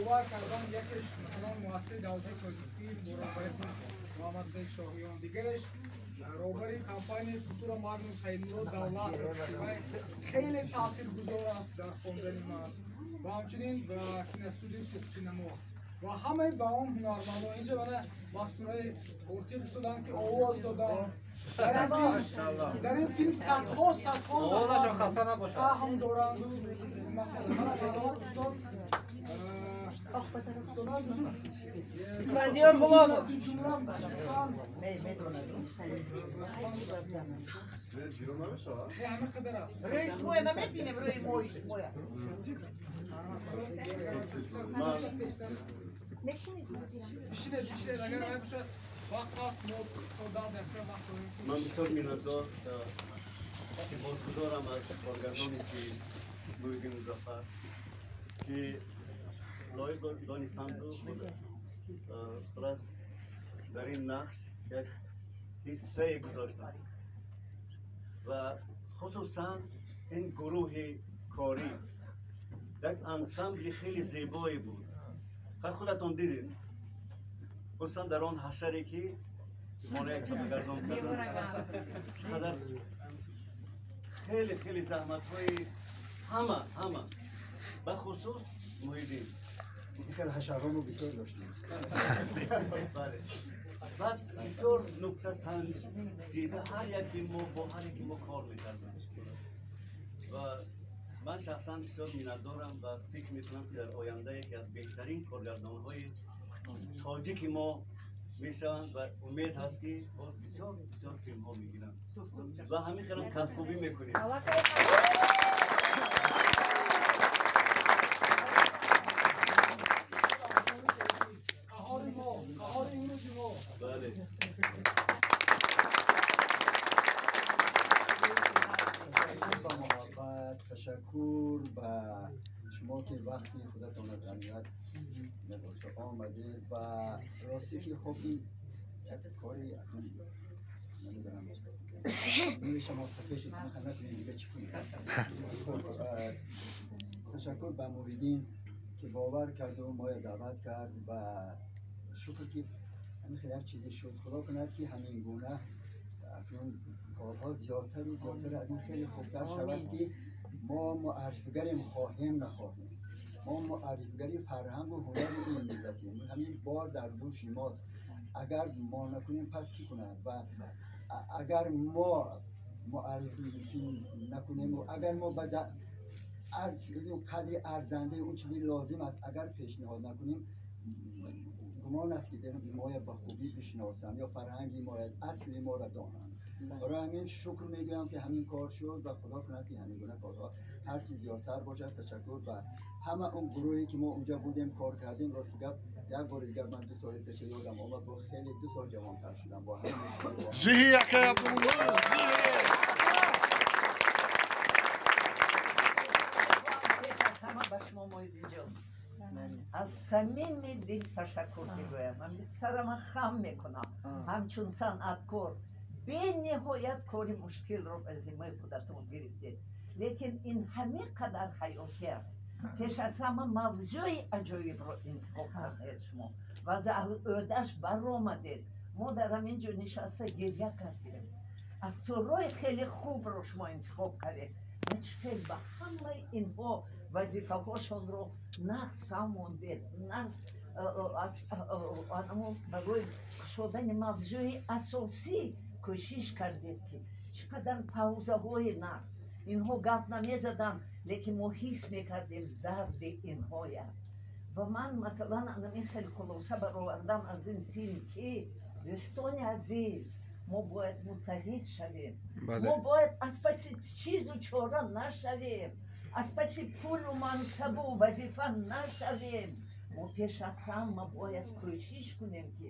Бовар кардан якеш масалан муассисаи давлатии Тоҷикфилм бо роҳбарияти Муҳаммад Саид Шоҳиён, дигареш роҳбари компанияи Футура Магнум Саидмурод Давлатов, хеле таъсиргузор аст дар хондани ман, ва ҳамчунин ба киностудияи Суғдсинамо ва ҳамаи ба он ҳунармандон. Инҷа мана Мастураи Ортиқ истоданд, ки овоз доданд. Дар ин филм садҳо садҳо саҳм доранду. Устод Исфандиёр Ғуломов. Рӯи шумоя намебинем, рӯи мои шумоя. Бишинед, бишинед, агар набошад вақт ҳаст, мо то 10 дақиқа вақт дорем. Ман бисёр миннатдор, сипосгузорам аз коргардоне ки Муҳиддин Музаффар, ки лоиқ донистанду хулас дар ин нақш як ҳиссае гузоштанд ва хусусан ин гурӯҳи корӣ як ансамбли хеле зебое буд. Худатон дидед, хусусан дар он ҳашаре ки хонаи чапагардон карданд, чӣ қадар хеле хеле заҳматҳои ҳама ҳама, бахусус Муҳиддин. Хел ҳашарҳомо бисёр доштем. Бале, баъд бисёр нукта санҷида ҳар яке мо бо ҳар яке мо кор мекардем ва ман шахсан бисёр миннатдорам ва фикр мекунам, ки дар оянда яке аз беҳтарин коргардонҳои тоҷики мо мешаванд ва умед ҳаст, ки боз бисёр бисёр филмҳо мегиранд ва ҳамин хелам кафкӯбӣ мекунем. Қаҳори мо, қаҳори имрӯзи мо. Бале. Ба муҳаббат, ташаккур ба шумо, ки вақти худатонро ғанимат надошта омадед. Ва ростӣ ки хуб, ин як кори акнун намедонам, нури шумо сафед шуд, накунем, дига чӣ кунем? Хуб, ташаккур ба Муҳиддин, ки бовар карду моя даъват кард ва шукр, ки ҳамин хел як чизе шуд. Худо кунад, ки ҳамин гуна акнун корҳо зиёдтару зиёдтар аз ин хеле хубтар шавад, ки мо муаррифигарем, хоҳем нахоҳем, мо муаррифигари фарҳангу ҳунари ин миллатем. Ҳамин бор дар дӯши мост. Агар мо накунем, пас кӣ кунад? Ва агар мо муаррифӣ накунему, агар мо ба қадри арзандаи он чизи лозим аст агар пешниҳод накунем, гумон аст, ки моя ба хубӣ бишиносанд ё фарҳанги моя, асли моро донанд. Барои ҳамин шукр мегӯям, ки ҳамин кор шуд ва худо кунад, ки ҳамин гуна корҳо ҳарчи зиёдтар бошад. Ташаккур ба ҳама он гурӯҳе, ки мо унҷа будем, кор кардем. Рости гап, як бори дигар ман 2 соли пеша ёдам омад, бо хеле 2 сол ҷавонтар шудам бо ҳама. Зиҳи акай Абдулло, зиҳи! Пеш аз ҳама ба шумо, Муҳиддинҷон, аз самими дил ташаккур мегӯям. Ҳамин сарама хам мекунам. Ҳамчун санъаткор бениҳоят кори мушкилро ба зиммаи худатон гирифтед, лекин ин ҳамин қадар ҳаётӣ аст. Пеш аз ҳама мавзӯи аҷоибро интихоб кардаед шумо ва аз ӯҳдаш баромадед. Мо дар ҳамин ҷо нишаста гиря кардем. Актёрҳои хеле хубро шумо интихоб кардед ва чӣ хел ба ҳамаи инҳо вазифаҳошонро нағз фаҳмондед, нағз барои кушодани мавзӯи асосӣ кӯшиш кардед, ки чӣ қадар паузаҳои нағз. Инҳо гап намезаданд, лекин мо ҳис мекардем дарди инҳоя. Ва ман масалан анамин хеле хулоса баровардам аз ин филм, ки дӯстони азиз, мо бояд муттаҳид шавем, мо бояд аз паси чизу чора нашавем, аз паси пулу мансабу вазифа нашавем. Мо пеш аз ҳама бояд кӯшиш кунем, ки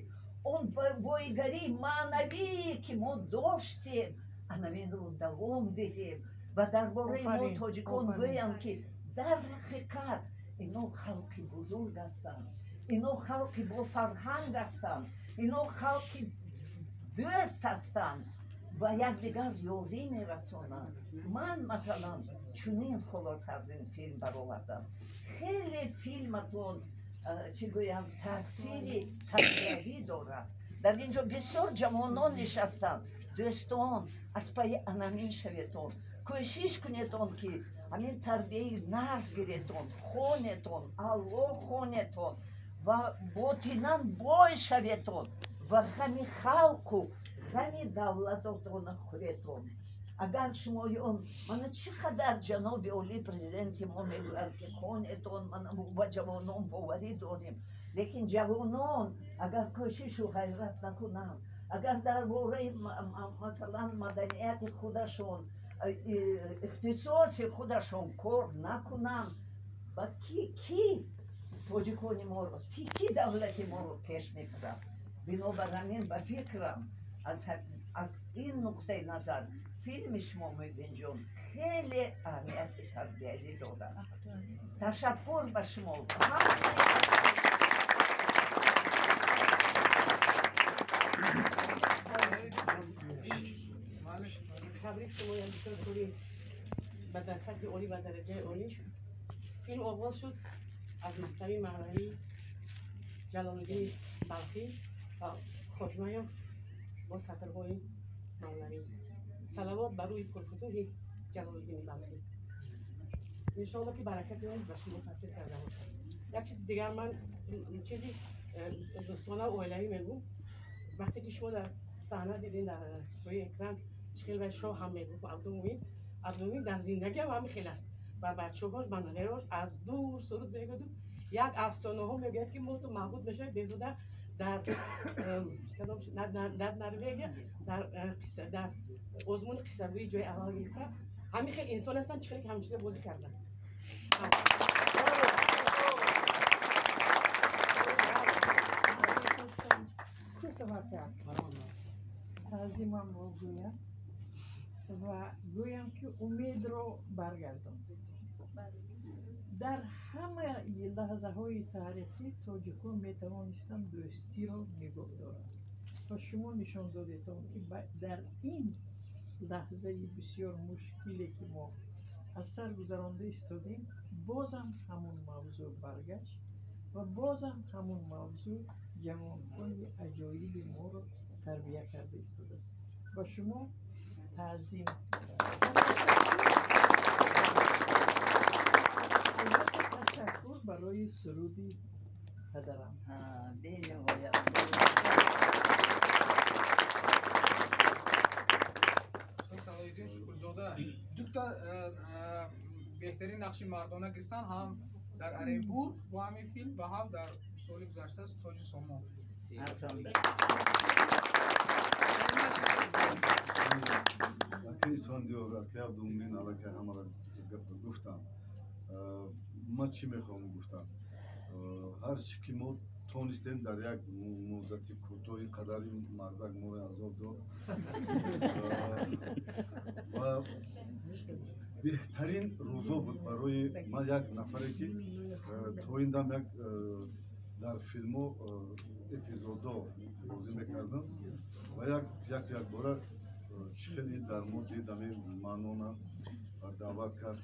он боигарии маънавие, ки мо доштем, анаминро давом диҳем ва дар бораи мо тоҷикон гӯянд, ки дар ҳақиқат ино халқи бузург ҳастанд, ино халқи бофарҳанг ҳастанд, ино халқи дӯст ҳастанд ва якдигар ёрӣ мерасонанд. Ман масалан чунин хулоса аз ин филм баровардам. Хеле филматон чӣ гӯям, таъсири тарбиявӣ дорад. Дар ин ҷо бисёр ҷавонон нишастанд. Дӯстон, аз пайи анамин шаветон, кӯшиш кунедон, ки ҳамин тарбияи нағз гиретон, хонетон, алло хонетон ва ботинан бой шаветон ва ғами халқу ғами давлатотона хӯретон. Агар шумоён, мана чӣ қадар ҷаноби олӣ президенти мо мегӯяд, ки хонетон, мана мо ба ҷавонон боварӣ дорем, лекин ҷавонон агар кӯшишу ғайрат накунанд, агар дар бораи масалан маданияти худашон, ихтисоси худашон кор накунанд, ба ки тоҷикони моро, ки давлати моро пеш мебарад? Бинобар ҳамин, ба фикрам, аз ин нуқтаи назар филми шумо, Муҳиддинҷон, хеле аҳамияти тарбиявӣ дорад. Ташаккур ба шумо. Табрик шумоям, бисёр кори ба дар сатҳи олӣ ва дараҷаи олӣ. Филм оғоз шуд аз Маснавии Маънавии Ҷалолуддини Балхӣ ва хотима ёфт бо сатрҳои Мавлавӣ. Салавот бар рӯи пурфутӯҳи Ҷалолуддини Балхӣ. Иншоалло, ки баракати он ба шумо таъсир карда бошад. Як чизи дигар, ман чизи дӯстона, оилавӣ мегӯм. Вақте ки шумо дар саҳна дидин, дар рӯи экран, чӣ хел вай шоҳ ҳам мегуфт, Абдумумин, Абдумумин дар зиндагӣ ҳам ҳамин хел аст. Ба бачаҳош, ба набераҳош аз дур суруд мегӯяду як афсонаҳо мегӯяд, ки мо ту маҳбуд мешавӣ беҳуда дар Норвегия дар озмуни қиссагӯӣ ҷои аввал гирифта. Ҳамин хел инсон ҳастанд, чӣ хеле ки ҳамин чиза бозӣ карданд. Таъзимамро гӯям ва гӯям, ки умедро баргардондед. Дар ҳама лаҳзаҳои таърихӣ тоҷикон метавонистанд дӯстиро нигоҳ доранд ва шумо нишон додетон, ки дар ин лаҳзаи бисёр мушкиле, ки мо аз сар гузаронда истодем, бозам ҳамон мавзӯъ баргашт ва бозам ҳамон мавзӯъ ҷавонҳои аҷоиби моро тарбия карда истодааст. Ба шумо таъзим, албатта ташаккур барои суруди падарам. Бениҳоят. Салоҳиддин Шукрзода дута беҳтарин нақши мардона гирифтан, ҳам дар Оренбург бо ҳамин филм ва ҳам дар соли гузашта Тоҷи Сомон. Акаи Исфандиёр, акаи Абдумумин аллакай ҳамаро гуфтам. Ман чӣ мехоҳам гуфтам? Ҳар чӣ ки мо тонистем дар як муздати кӯтоҳи қадари мардак моро азоб дод ва беҳтарин рӯзо буд барои ман, як нафаре ки то ин дам як дар филмҳо эпизодҳо бозӣ мекардам ва як якбора чӣ хеле дар мо дид, ҳамин маънона даъват кард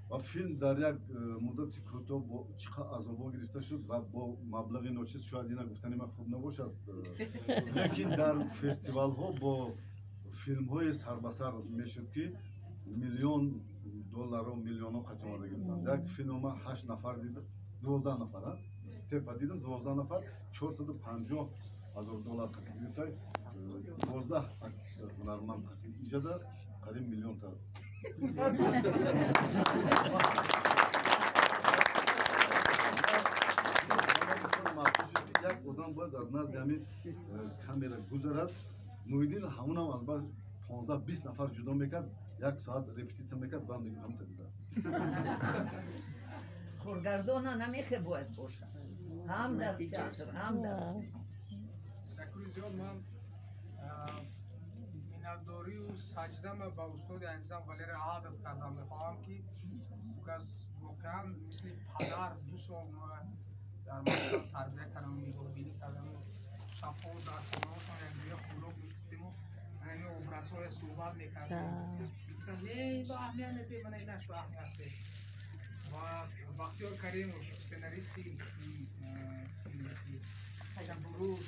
ва филм дар як муддати кӯтоҳ бо чӣ қадр азобҳо гирифта шуд ва бо маблағи ночиз. Шояд ина гуфтани ман хуб набошад, лекин дар фестивалҳо бо филмҳои сарбасар мешуд, ки миллион долларо, миллионҳо қатъ омада гирифтанд. Як филмро ман ҳашт нафар дидам, 12 нафар степа дидам, 12 нафар 450 000 доллар қатъ гирифта, 12 ҳунарманд қатъ. Инҷада қариб миллион та. Як одам бояд аз назди ҳамин камера гузарад. Муҳиддин ҳамунам аз баъд 15-20 нафар ҷудо мекард, як соат репетитсия мекард, баъд мегуфт: «Ҳамта гузар». Коргардона намехе бояд бошад ҳам дар театр, ҳам дар Ташаккури зиёд. Ман миннатдорию саҷдама ба устоди азизам Валерий Аҳадов кардам мехоҳам, ки ӯ кас воқеан мисли падар ду сол мо дар мактаб тарбия кардану нигоҳбинӣ кардану шабҳо дар хонаҳошон якҷоя хӯрок мехӯрдиму ҳамин образҳоя суҳбат мекардем. Мегуфтам: «Не, ба аҳамият нете, мана инаш ба аҳамият». Ва Бахтиёр Каримов, сценаристи филм, ки шабу рӯз,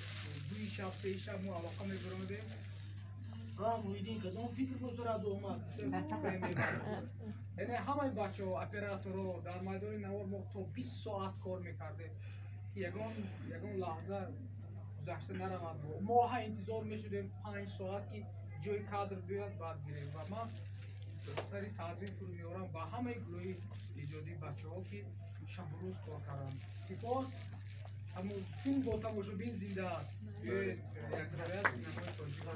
2-и шаб, 3-и шаб мо алоқа мебаромадем. Муҳиддин, кадом фикр бозорад омад? Яъне ҳамаи бачаҳо, операторо, дар майдони навор мо то 20 соат кор мекардем, ки ягон лаҳза гузашта наравад. Мо ҳа интизор мешудем 5 соат, ки ҷои кадр биёяд, баъд гирем. Ва ман сари таъзим фурӯ меорам ба ҳамаи гурӯҳи эҷодии бачаҳо, ки шабу рӯз кор карданд. Сипос. Филм бо тамошобин зинда аст. Биёед, якҷоя синамои тоҷикро.